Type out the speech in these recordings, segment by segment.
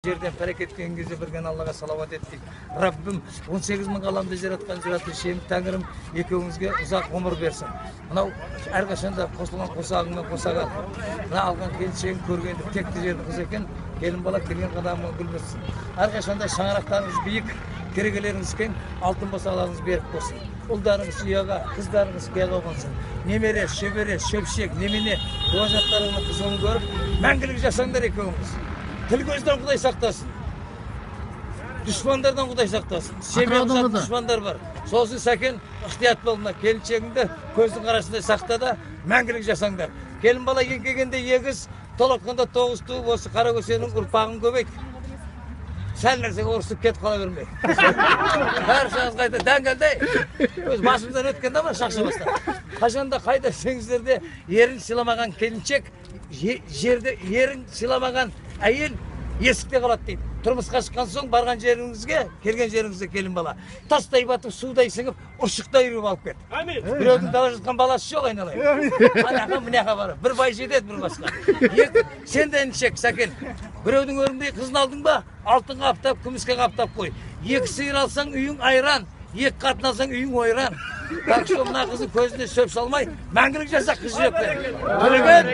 Жерден қарекет еткен кезде бірген Аллаға салауат ет дейді. Раббым 18 мың ғаламды жаратқан жаратушы тәңірім екеуіңізге ұзақ ғұмыр берсін. Мынау әрқашанда қосылған қосағыңмен қосаған, мына алған келіншегің көргенді текті жердің қызы екен, келін бала келген қадамыңа гүл бітсін. Әрқашанда шаңырақтарыңыз биік, керегелеріңіз кең, алтын босағаларыңыз берік болсын. Ұлдарыңыз ұяға, қыздарыңыз қияға қонсын. Немере, шөбере, шөпшек, немене, туажаттарыңның қызығын көріп, мәңгілік жасаңдар екеуіңіз. Тіл көзден Құдай сақтасын. Дұшпандардан Құдай сақтасын. Семьямызда дұшпандар бар. Сосын Сәкен, ықтият бол, мына келіншегіңді көздің қарасындай сақта да мәңгілік жасаңдар. Келін бала еңкейгенде егіз, толатқанда тоғыз туып, осы Қаракөсенің ұрпағын көбейт. Сәл нәрсеге ұрысып кетіп қала бермей. Бәрі қайта дәңгелдей. Өз басымыздан өткен да шақша бастан. Қашанда қайда десеңіздер де ерін сыйламаған келіншек, жерде ерін сыйламаған әйел есікте қалады дейді. Тұрмысқа шыққан соң барған жеріңізге, келген жеріңізге келін бала тастай батып, судай сіңіп, ұршықтай үйіріп алып кет. Әмин. Біреудің дала жатқан баласы жоқ айналайын. Анақа мынақа барып, бір бай жетеді, бір басқа. Сен де інішек, Сәкен, біреудің өрімдей қызын алдың ба, алтынға қаптап, күміске қаптап қой. Екі сиыр алсаң үйің айран, екі қатын алсаң үйің ойран. Так что мына қыздың көзіне шөп салмай, мәңгілік жаса қыз жібекпен. Төлеген,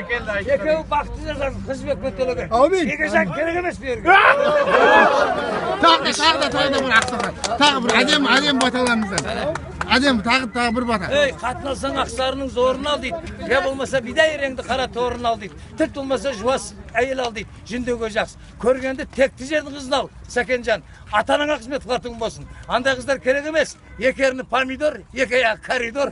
екеуі бақытты жасасын, қыз жібекпен Төлеген. Әумин. Екі жан керек емес бұл жерге. Тағы да бір ақсақал. Тағы бір әдемі баталарымыздан. Әдемі, тағы бір бата. Ей, қатын алсаң ақсарының зорын ал дейді. Я болмаса бидай реңді қара торын ал дейді. Тіл болмаса жуас әйел ал дейді. Жүндеуге жақсы. Көргенді текті жердің қызын ал, Сәкенжан. Ата-анаңа қызмет қылатын болсын. Андай қыздар керек емес. Екі ерні помидор, екі аяғы коридор.